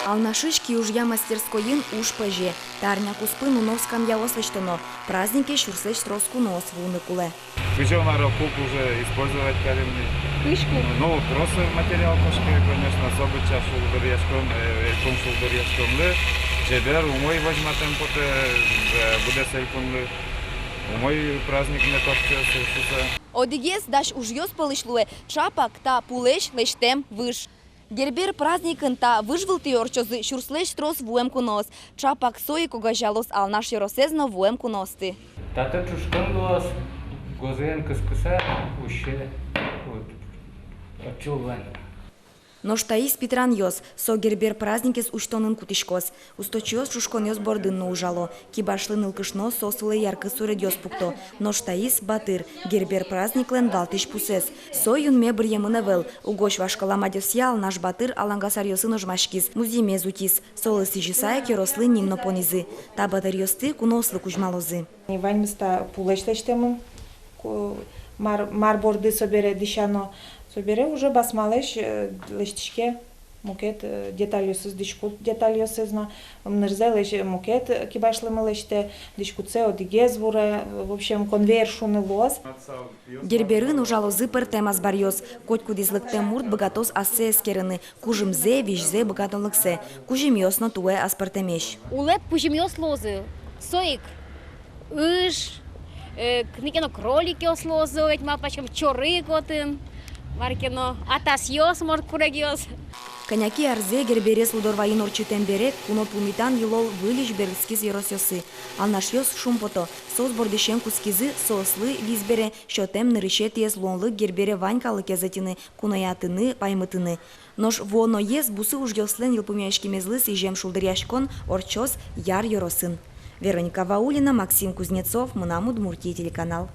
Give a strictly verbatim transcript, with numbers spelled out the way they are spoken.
Алнашысь киужъя мастерскойын уж пӧзе. Та арня куспын уно скамьяос лэсьтоно. Празднике сюрслэсь трос куноос вуыны кулэ. Кызьы мар, куб уже использовать каремын. Кызь куб. Ну, трос материал кошке, конечно, со быдӟа шулдыръяськон, э, элькун шулдыръяськонлы. Чебер, умой возьматэм потэ, э, быдэс элькунлы. Умой праздник мед ортчоз шуыса. Одӥгез дась ужъёс пӧлысь луэ ӵапак та пулэсь лэсьтэм выж. Гербер праздникын та выж вылтӥ ортчозы сюрслэсь трос вуэм куноос. Ӵапак со ик огазеялоз Алнаш ёросэз но вуэм куноосты. Татын ӵушкын луоз, гозыен кыскыса усе, вот, отчы улон. Нош таиз питранъёс, со Гербер праздникез усьтонын кутӥськоз. Усточиос ӵушконъёс бордын но ужало. Кибашлы нылкышно соос вылэ яркыт суредъёс пукто. Нош таиз батыр, Гербер праздниклэн валтӥсь пусэз. Со юнме быръемын ӧвӧл. Угось вашкала мадёсъя Алнаш батыр Алангасаръёсын ожмаськиз, музъемез утиз. Солы сӥзьыса ик ёрослы ним но понӥзы. Та батыръёсты куноослы кузьмалозы. Ваньмыз та пулэсь лэсьтэмын. Ку-, мар, мар борды собере дӥсяно, собере уже басмалэсь, э, лэсьтӥське мукет, э, детальёсыз, дӥськут детальёсыз но, ымнырзэ лэсь-, мукет кибашлымы лэсьтэ, дӥськутсэ одӥгез вуре, в общем, конвейер шуыны луоз. Герберын ужалозы пӧртэм азбаръёс. Котькудӥз лыктэм мурт быгатоз ассэ эскерыны, кужымзэ, визьзэ, быгатонлыксэ. Кузьымъёс но туэ аспӧртэмесь. Улэп кузьымъёс луозы, со ик ыж, э, кыӵе ке но кроликъёс луозы, ведь малпаськом, чорыг отын, мар ке но атасъёс, морт курегъёс. Кӧня ке арзэ Герберез Лудорвайын ортчытэм бере, куно пумитан йылол выльысь берытскиз ёросъёсы. Алнашъёс шумпото, соос бордысен кутскизы, соослы вис бере сётэм нырысетӥез луонлык Гербере вань калыкез ӧтьыны, куноятыны, паймытыны. Нош вуоноез бусы ужъёслэн йылпумъяськемезлы сӥзем шулдыръяськон ортчоз Яр ёросын. Вероника Ваулина, Максим Кузнецов, «Мынам Удмуртие» телеканал.